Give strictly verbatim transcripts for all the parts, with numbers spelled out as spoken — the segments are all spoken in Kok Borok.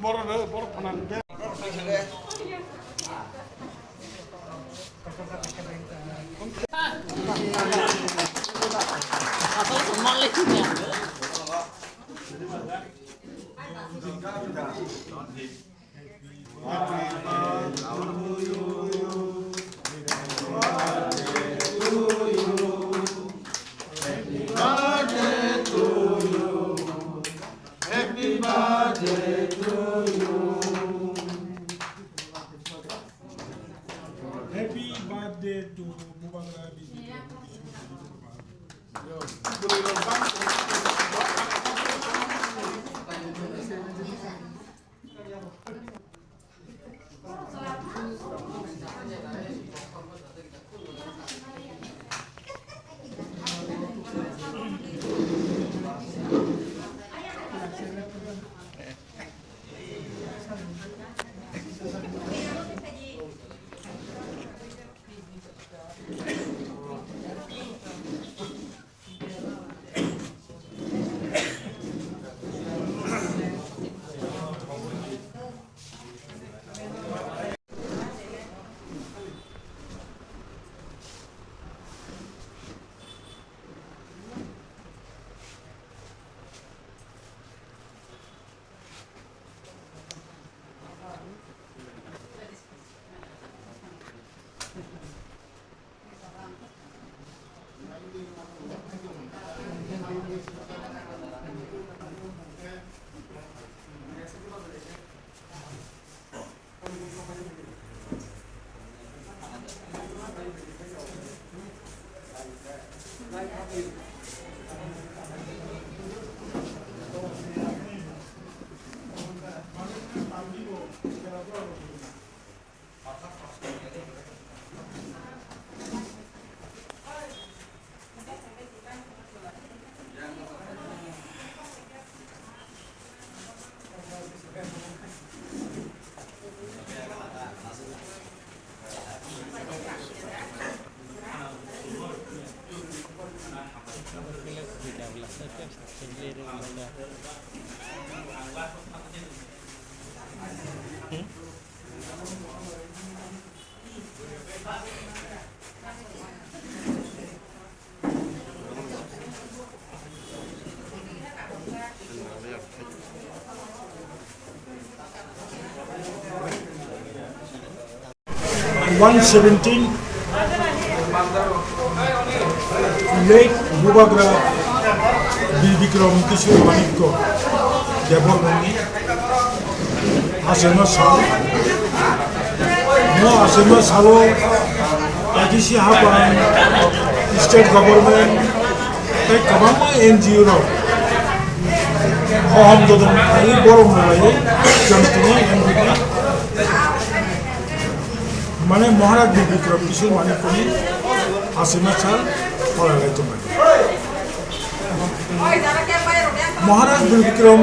Borok, borok phana. Happy birthday to Bubagra Bibikram. One seventeen, late Bubagra Bir Bikram Kishore Manikya Debbarmani achaima sal. Mo achaima salo A D C haphang, state government, tei kwbangma N G O rok hohom dodom khlaiwi borok no laiwi chwng tini M D P, mane Maharaj Bir Bikram Kishore Manikyani achaima sal phalai lai tongmani. Maharaj Bir Bikram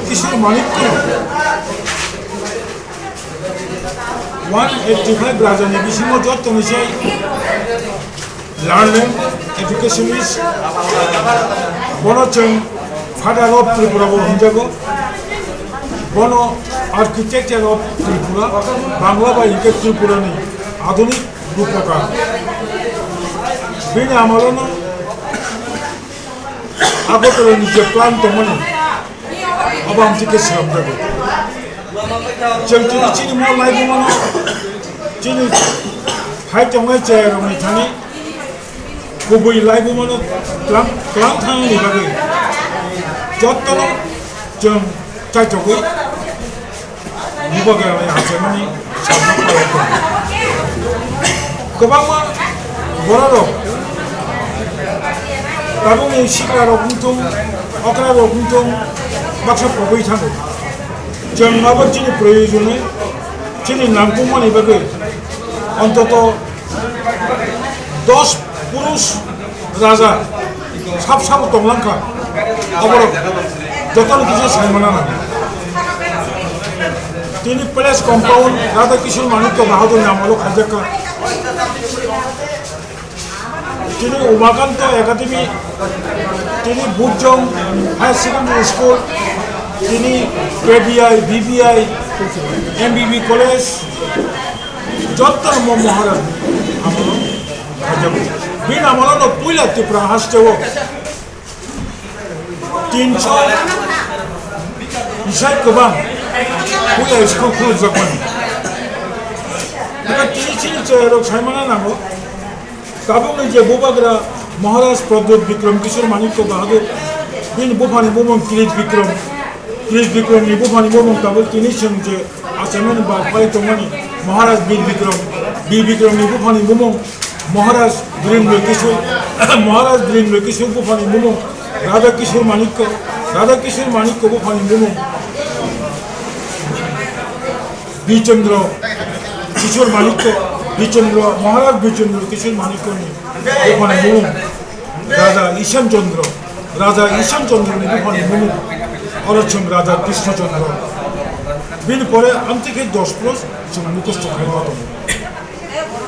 Kishore Manikya one eighty five rajani bisingo jottoni se learning, educationist, bono chwng Father of Tripura bo hwnjago, bono Architecture of Tripura, Bangla bai hwnkhe Tripura ni adhunik rupakar. Bini amalono Agartala ni je plan tongmani, abo ang tike swnamjago. Chwng tini chini mo laibumano, chini hai tongnai chayarokni thani kubui laibumano tlang, tlang thangni bagwi jotono chwng chaithogwi Bubagra bai hamjakmani sabno palai tongo. Kwbangma bororok tabukni sikrarok wngthung, okrarok wngthung, baksa pogwi thango. Chwng abo chini proyojone, chini nangkukmani bagwi ontoto dos purush raja sab sabo tonglang kha, oborok jotono kisa saimana nango. Tini palace compound Radha Kishore Manikya Bahadur ni amolo khaijakha. Tini Umakanto Academy, tini Bujong Higher Secondary School, Tini K B I, B B I, M B B college, jotto mo Maharaj amolo khajago. Bini amolo no puila Tripura hasteo tinso isai kwbang puila school khulukjakmani. Eka tini chini chwrairok saimana nango. Tabukni je bubagra Maharaj Pradyut Bikram Kishore Manikya Bahadur, bini buphani bumung Kirit Bikram, Kirit Bikramni buphani bumung tabuk tini chwng je achaimani ba phai tongmani Maharaj Bir Bikram, Bir Bikramni buphani bumung Maharaj Birendra Kishore, Maharaj Birendra Kishore buphani bumung Radha Kishore Manikya, Radha Kishore Manikya buphani bumung Bichandra Kishore Manikya, Bichandra, Maharaj Bichandra Kishore Manikyani buphani bumung Raja Ishan Chandra, Raja Ishan Chandrani buphani bumung oro chwng Raja Krishna Chandra. Bini pore amtwi khe dos plus chwng mukhusto khaima tongo.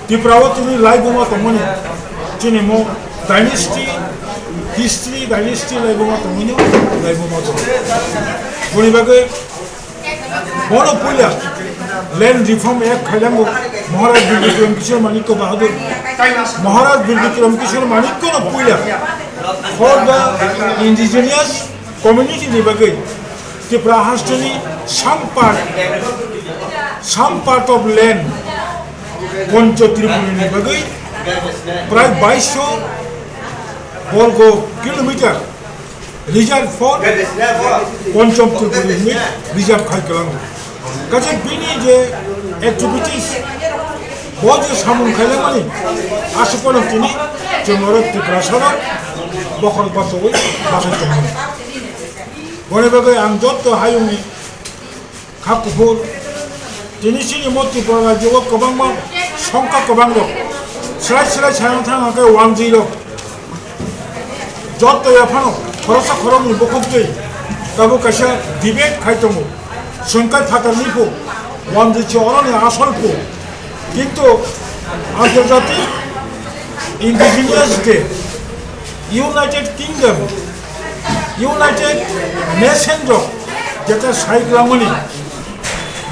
Tripura o tini laibuma tongmani chini mo dynasty, history dynasty laibuma tongmani laibuma tongo. Boni bagwi Bono puila Land Reform Act khailango Maharaj Bir Bikram Kishore Manikya Bahadur. Maharaj Bir Bikram Kishore Manikya no puila for the indigenous community ni bagwi Tripura hasteni some part, some part of land Pancha Tripuri ni bagwi prai baisho borgo kilometer reserve for Pancham Tripuri hinwi reserve khai kwlango. Kaisa bini je activities, bo je samung khailangmani, aswk phano tini chwng oro Tiprasarok bokhorok bachogwi bachai tongmani. Boni bagwi ang jotto hayungni kha kuphur. Tini chini mo Tripura rajyo o kwbangma songkha kwbang rok. Swrai swrai sayang thang hwnkhe wanjwi rok. Jotto yaphano khoroksa khoroknwi bukhuk twi tabuk kaisa debate khai tongo. Chwng kai phatarni phu, wanjwi se oroni asol phu. Kintu Antarjatik Indigenous Day, United Kingdom, United Nation rok jeta sai kwlangmani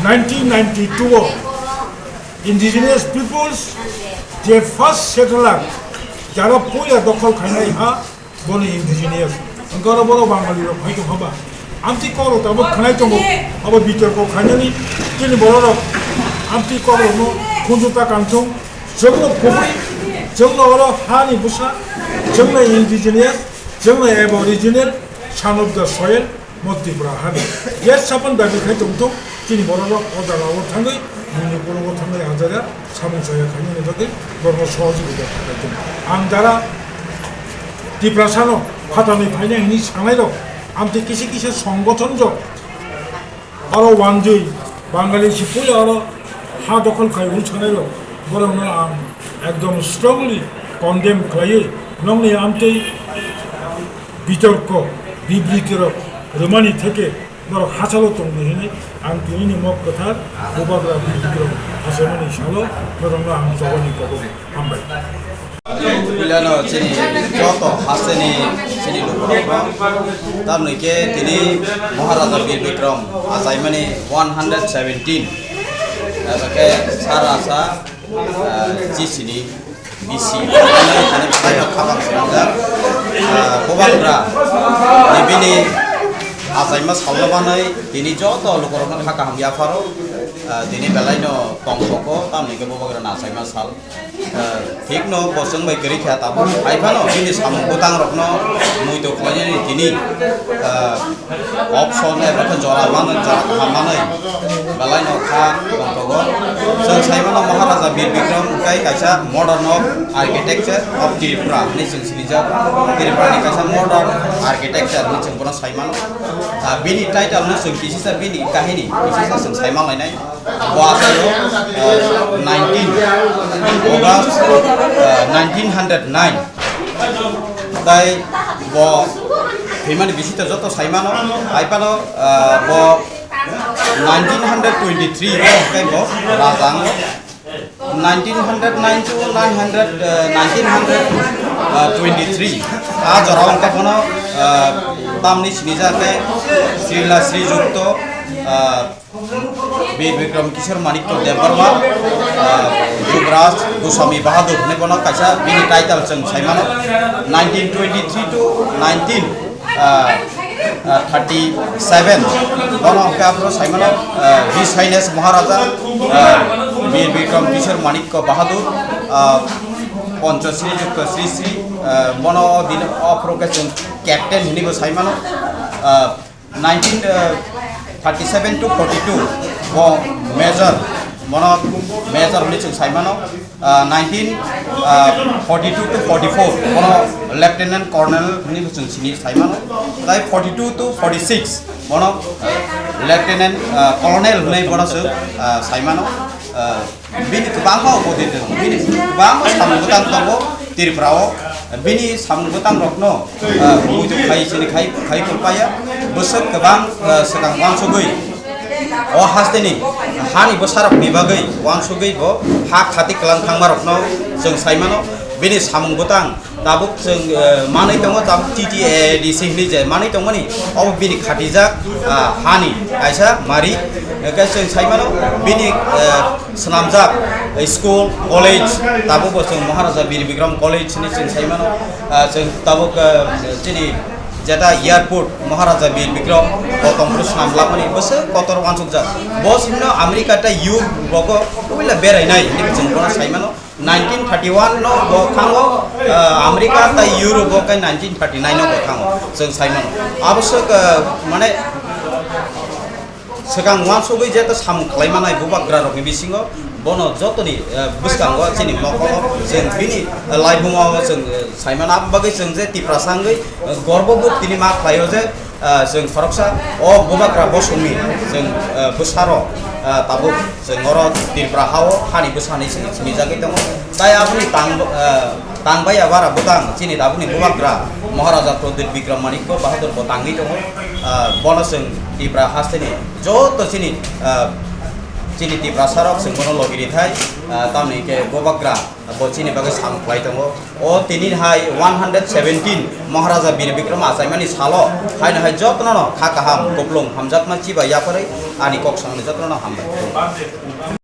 nineteen ninety-two o indigenous peoples je first settler jara puila dokhol khainai ha, Bono indigenous. Hwnkhe oro borok Bangali rok phai tongkha ba? Amtwi kokrok tabuk khwnai tongo. Abo bitorko khainani chini borok rok amtwi kokrok no khunju ta kang thung. Chwngno kubui, chwngno oro hani bwsa, chwngno indigenous, chwngno aboriginal, son of the soil, mo Tripura hani. Yes, sapan dabi khai tong thung. Chini borok rok o jaga o thangwi, bini borok o thangwi a jaga. Samung saya khainani bagwi borokno sohojogita khlai tongo. Ang jara Tiprasano phatarni phainai hwnwi sanairok, amtwi kisa kisa songgothon rok oro wanjwi Bangali si puila oro ha dokhol khai hwnwi sanairok, borokno ang ekdom strongly condemn khlaiwi nokni amtwi bitorko, bibritirok rwmani theke norok hachalo tongdi hwnwi ang tinini mok kwthar Bubagra Bikram achaimani salo norokno ang chobani kobo hambai. Puilano chini joto hasteni chini lukurokno, tamni khe tini Maharaja Bir Bikram achaimani one hundred seventeen, abo khe sar asa, ah, chisini bisi, tini belai no khabang swnamjak, ah, Bubagra ni bini achaima salno manwi tini joto lukurokno kha kaham yapharo, ah, tini belai no tongthoko, tamni khe Bubagra ni achaima sal, ah, thik no bo chwng bai kwrwi kha tabuk, hai phano bini samung bwtang rokno muitu khlainani tini, ah, Option eba khe jora manwi, jora kaham manwi belai no kha tongthogo. Chwng sai mano Maharaja Bir Bikram wngkha kaisa modern of architecture of Tripura hinwi chwng sinijak. Tripura ni kaisa modern architecture hinwi chwng bono sai mano. Ah, bini title no chwng kisisa bini kahini kisisa chwng sai manlainai. Bo aswk, eh, nineteen August, eh, nineteen hundred nine. Tai bo thwimani bisingtwi joto sai mano, hai phano, eh, bo nineteen hundred twenty-three o hwnkhe bo Rajang Nineteen hundred nine to nine hundred, uh, nineteen hundred twenty-three, a jora wngkha bono, uh, tamni sinijak khe Srila Srijukto, uh, Bir Bikram Kishore Manikya Debbarma, uh, Yuvraj Goswami Bahadur hinwi bono kaisa bini title chwng sai mano. Nineteen twenty-three to nineteen, uh, uh, thirty-seven, bono hwnkhe aphuru sai mano, uh, His Highness Maharaja, uh, Bir Bikram Kishore Manikya Bahadur, uh, Panchashri Jukta Sri Sri, uh, bono din aphuru khe chwng captain hinwi bo sai mano. Uh, nineteen thirty-seven to forty-two bo major, bono major hinwi chwng sai mano. Uh, nineteen forty-two to forty-four bono lieutenant colonel hinwi chwng sini sai mano. Tai forty-two to forty-six bono, uh, lieutenant, uh, colonel hinwi bono chwng, uh, sai mano. Uh, bini kwbangma opodit tongo, bini kwbangma samung bwtang tongo Tripura o. Bini samung bwtang rokno, uh, bujo khai sini khai khai paya bwswk kwbang, uh, swkang uansugwi o hasteni hani bwsarokni bagwi uansugwi bo ha khati kwlang thangmarokno chwng sai mano. Bini samung bwtang tabuk chwng, uh, manwi tongo, tabuk T T A D C hinwi je manwi tongmani, obo bini khatijak, uh, hani kaisa mari, hwnkhe chwng sai mano bini, uh, swnamjak school, college, tabuk bo chwng Maharaja Bir Bikram College hinwi chwng sai mano. Uh, chwng tabuk, uh, chini jeta airport Maharaja Bir Bikram bo tongphuru swnam lakmani bwswk kotor uansukjak. Bo sino America tei Europe rogo puila berainai hinwi chwng bono sai mano. Nineteen thirty-one no bo thango, uh, America tei Europe bo khe nineteen thirty-nine no bo thango chwng sai mano. Aboswk, uh, mane swkang uansugwi je to samung khlai manai bubagra rokni bisingo bono jotoni, eh, bwskango chini mokolo chwng bini, eh, laibuma o chwng, eh, sai mano. Aboni bagwi chwng je Tiprasa wngwi, eh, gorbo bo tini ma khlaio je, eh, chwng khoroksa o bubagra bosongni chwng, eh, bwsaro, eh, tabuk chwng oro Tripura hao hani bwsani chwng sinijagwi tongo. Tai aboni tang, eh, tang bai abara bwtang chini tabukni bubagra Maharaja Pradyut Bikram Manikya Bahadur bo tangwi tongo. Ah, bono chwng Tipra hasteni joto chini, ah, chini Tiprasa rok chwng bono logi rithai, ah, tamni hwnkhe bubagra bo chini bagwi samung khlai tongo. O tini hai one hundred seventeen Maharaja Bir Bikram achaimani salo haino hai jotono no kha kaham kuplung hamjakma chiba yapharwi ani kok samani jotono no hambai.